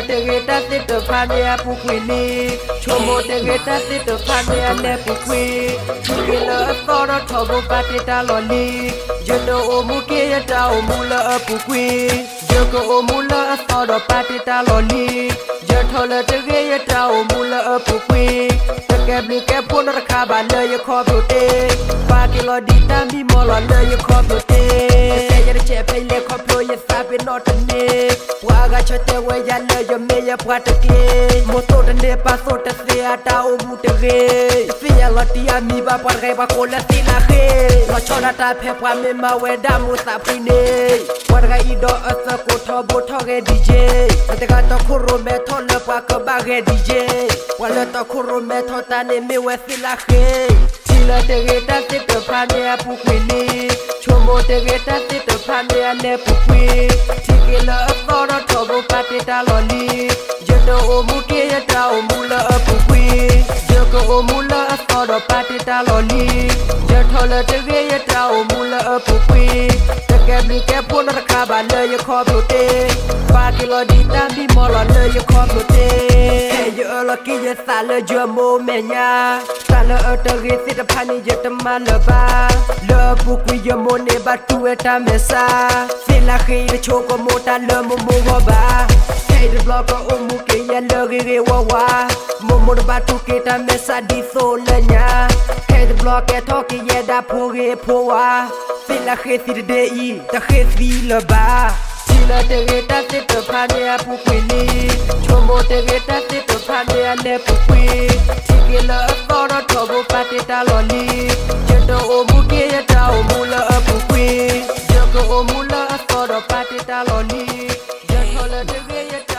တဂ့ၤတၢ်သ့ၣ်တဖၣ်န့ၣ်အပူၤကွံာ်လံ, ဆိကမိၣ်တဂ့ၤတၢ်သ့ၣ်တဖၣ်န့ၣ်အလဲၤပူၤကွံာ်, ထံၣ်က့ၤလၢအသီဒီးထီဘိပာ်တ့ၢ်တၢ်လီၤလံ, ယတအိၣ်မူက့ၤယတၢ်အိၣ်မူလၢအပူၤကွံာ်, ယကအိၣ်မူလၢအသီဒီးပာ်တ့ၢ်တၢ်လီၤလံ, ယထီၣ်လၢတဂ့ၤယတၢ်အိၣ်မူလၢအပူၤကွံာ်, တကဲဘျုးကဲဖှိၣ်နီတခါဘၣ်လၢယခီဖျိတ့ၢ်, ပာ်က့ၤလီၤဒံးတၢ်မံမီၢ်လီၤလၢယခီဖျိတ့ၢ်, ကဲယတစဲးဖဲလဲၤခီဖျိယသးပ့ၤနီၣ်တန့ၢ်, ပှၤအဂၤဆၢတဲာ်ဝဲယၤလၢယမ့ၢ်ယပှၤတက့ၢ်, မိၢ်သိၣ်တန့ၢ်ပၢ်သိၣ်တသ့အတၢ်အိၣ်မူတဂ့ၤ, ယသ့ၣ်ညါလီၤတံၢ်အမံၤဘၣ်ပှၤတဂၤအံၤပှၤကိးလၢသ့ၣ်လၢဃ့, လီၤဆီဒၣ်တၢ်ဖဲပှၤမ့ၢ်မၤဝဲဒၣ်မိၢ်သးဖှံန့ၣ်, ပှၤတဂၤအံၤဒီးအသကိးထီဘိထီၣ်ဂဲၤဒံးယ့ၢ်, ပှၤတဂၤတီခိၣ်ရိၣ်မဲထီၣ်လၢပှၤကဘၣ်ဂဲၤဒံးယ့ၢ်, ပှၤလၢတီခိၣ်ရိၣ်မဲထီၣ်တၢ်န့ၣ်မ့ၢ်ဝဲသ့ၣ်လၢဃ့ ထံၣ်လၢတဂ့ၤတၢ်သ့ၣ်တဖၣ်န့ၣ်အပူၤကွံာ်လံ, ဆိကမိၣ်တဂ့ၤတၢ်သ့ၣ်တဖၣ်န့ၣ်အလဲၤပူၤကွံာ်, ထံၣ်က့ၤလၢအသီဒီးထီဘိပာ်တ့ၢ်တၢ်လီၤလံ, ယတအိၣ်မူက့ၤယတၢ်အိၣ်မူလၢအပူၤကွံာ်, ယကအိၣ်မူလၢအသီဒီးပာ်တ့ၢ်တၢ်လီၤလံ, ယထီၣ်လၢတဂ့ၤယတၢ်အိၣ်မူလၢအပူၤကွံာ်, တကဲဘျုးကဲဖှိၣ်နီတခါဘၣ်လၢယခီဖျိတ့ၢ်, ပာ်က့ၤလီၤဒံးတၢ်မံမီၢ်လီၤလၢယခီဖျိတ့ၢ်, ဖဲယအၢလီၤက့ၤယသးလၢယမိၢ်မဲာ်ညါ တၢ်လၢအတဂ့ၤသ့ၣ်တဖၣ်န့ၣ်ယတမၤလၢၤဘၣ်, လၢအပူၤကွံာ်ယမိၢ်န့ၣ်ဘၣ်တူၢ်ဝဲတၢ်မဲာ်ဆါ, သ့ၣ်လၢဃ့အံၤတဆိကမိၣ်တၢ်လၢမိၢ်မိၢ်ဂီၢ်ဘၣ်, ခဲအံၤတဘျီကအိၣ်မူက့ၤယဲလၢဂ့ၤဂ့ၤဝါဝါ, မိၢ်မိၢ်တဘၣ်တူၢ်က့ၤတၢ်မဲာ်ဆါဒ်သိးလၢညါ, ခဲအံၤတဘျီကဲထီၣ်က့ၤယဲဒၣ်ဖိဂ့ၤဖိဝါ, သ့ၣ်လၢဃ့သံတဒ့အံၤ တဃ့သံလၢၤဘၣ် ထံၣ်လၢတဂ့ၤတၢ်သ့ၣ်တဖၣ်န့ၣ်အပူၤကွံာ်လံ, ဆိကမိၣ်တဂ့ၤတၢ်သ့ၣ်တဖၣ်န့ၣ်အလဲၤပူၤကွံာ်, ထံၣ်က့ၤလၢအသီဒီးထီဘိပာ်တ့ၢ်တၢ်လီၤလံ, ယတအိၣ်မူက့ၤယတၢ်အိၣ်မူလၢအပူၤကွံာ်, ယကအိၣ်မူလၢအသီဒီးပာ်တ့ၢ်တၢ်လီၤလံ, ယထီၣ်လၢတဂ့ၤယ